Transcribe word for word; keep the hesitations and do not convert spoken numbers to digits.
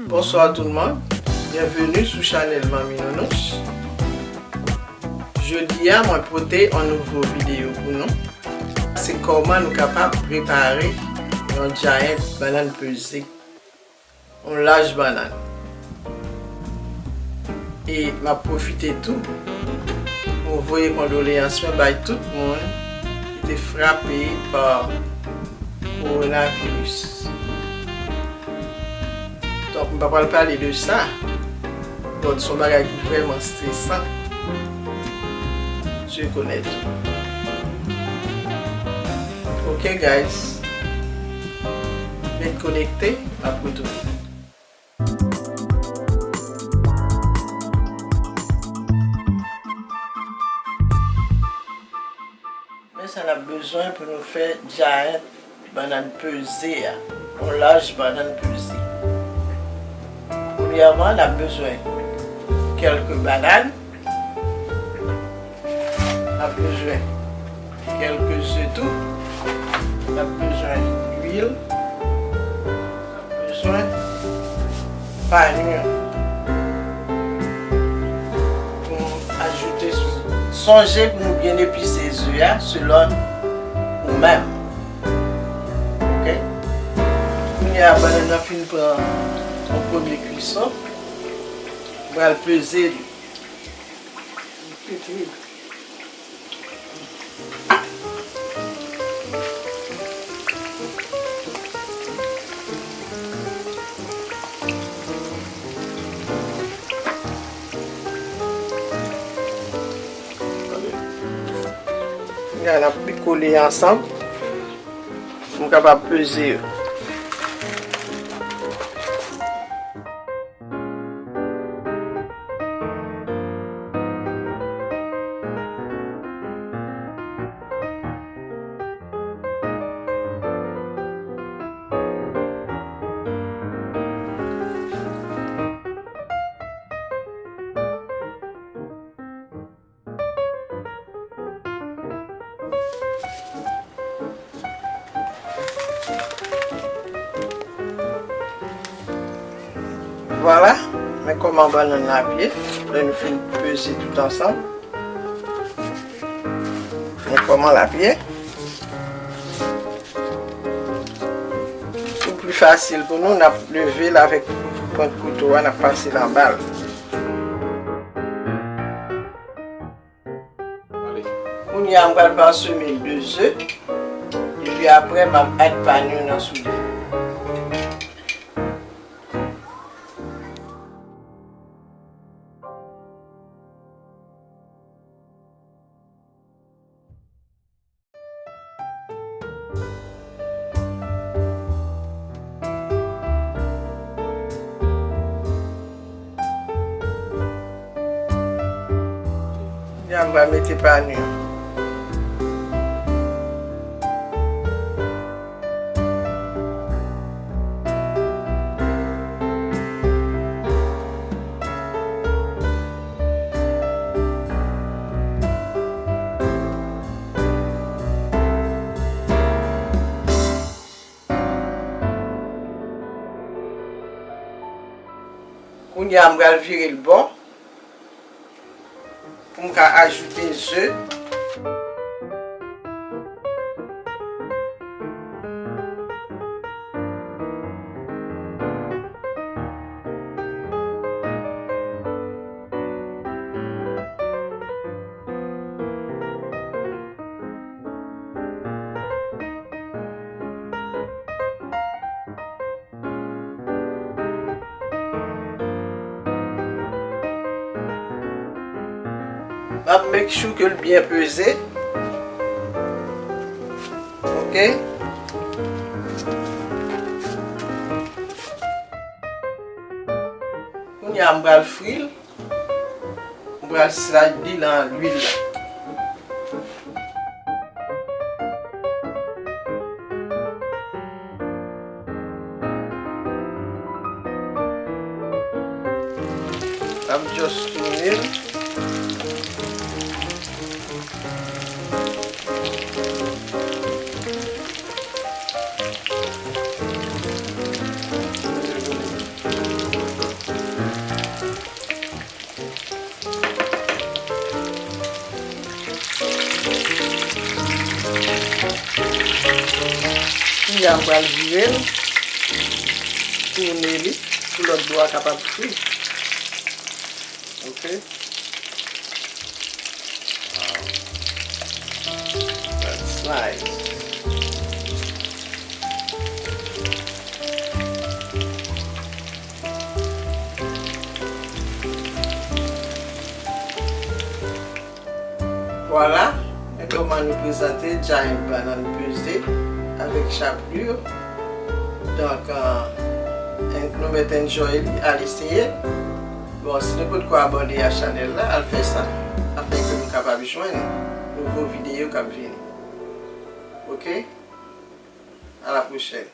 Bonsoir tout le monde, byenveni sou chanèl Manmi Nounouch. Jodi a mwen pote yon nouvo videyo pou nou. Se kòman nou kapab prepare yon giant bannann peze, yon laj bannann. E m ap pwofite tou pou voye kondoleyans mwen bay tout moun ki te frape pa kowonaviris. Donk, m pa pral pale de sa. Donk, se yon bagay ki vrèman stresan. Dieu connaît tout. Ok, guys. Ret konekte, m ap retounen. Men sa n ap bezwen pou nou fè giant bannann peze a, yon laj bannann peze. Premyèman, n ap bezwen kèlke bannann, n ap bezwen kèlke ze tou, n ap bezwen lwil, bezwen panyo pou nou ajoute sou. Sonje pou nou byen epise ze a selon ou menm. Ok? Kounye a, bannann nan fin pran yon premye kwison, m pral peze li. Kounye a n ap kole ansanm pou m kapab peze yo. Vwala, men kòman bannann nan ap ye lè nou fin peze tout ansanm. Men kòman l ap ye. Pou pli fasil pou nou, n ap leve l avèk pwent kouto a, n ap pase l anba l. Kounye a, m pral paseme de ze, epi apre, m ap add panyo nan sou li. Kounye a m pral mete panyo. Kounye a, m pral vire l bò pou m ka ajoute ze. M ap make sure ke l byen peze. Ok. Kounye a, m pral fri l. M pral slide li nan lwil la. M ap just tounen l. M pral vire l, tounen li pou lòt bò a kapab fri. Ok. Wow. That's nice. Vwala, men kòman nou prezante djay banann peze avèk chapelure. Donk, euh, en- nou mèt enjoy li, al eseye. Bon, si nou potko abòne a chanèl la, al fè sa, afin ke nou kapab jwenn nouvo videyo k ap vini. Ok? A la pwochèn.